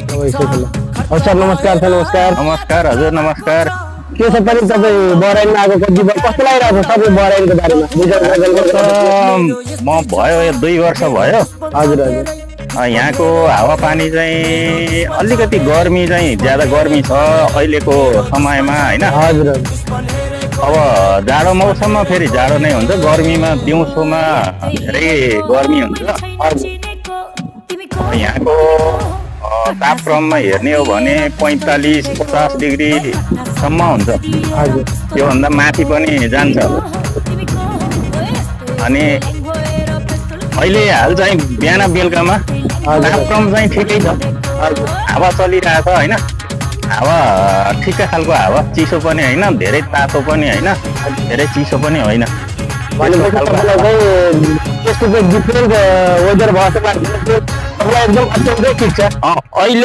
Sir नमस्कार sir नमस्कार। नमस्कार हजुर नमस्कार। के छ पनि तपाईँ बराइनमा आएको जीवन कस्तो लागिरहेको छ सबै बराइनको बारेमा? म भयो 2 वर्ष भयो। हजुर हजुर। यहाँको हावापानी चाहिँ अलिकति गर्मी चाहिँ ज्यादा गर्मी छ अहिलेको समयमा हैन। हजुर अब जाडो मौसममा फेरि जाडो नै हुन्छ, गर्मीमा दिउँसोमा धेरै गर्मी हुन्छ। यहाँको तापक्रममा हेर्ने हो भने 45-50 डिग्रीसम्म हुन्छ। त्योभन्दा माथि पनि जान्छ। अनि अहिले हाल चाहिँ बिहान बेलुकामा तापक्रम चाहिँ ठिकै छ, हावा चलिरहेछ होइन। हावा ठिकै खालको हावा, चिसो पनि होइन, धेरै तातो पनि होइन, धेरै चिसो पनि होइन। डिफ्रेन्ट वेदर भएको एकदम अत्यन्तै ठिक छ। अहिले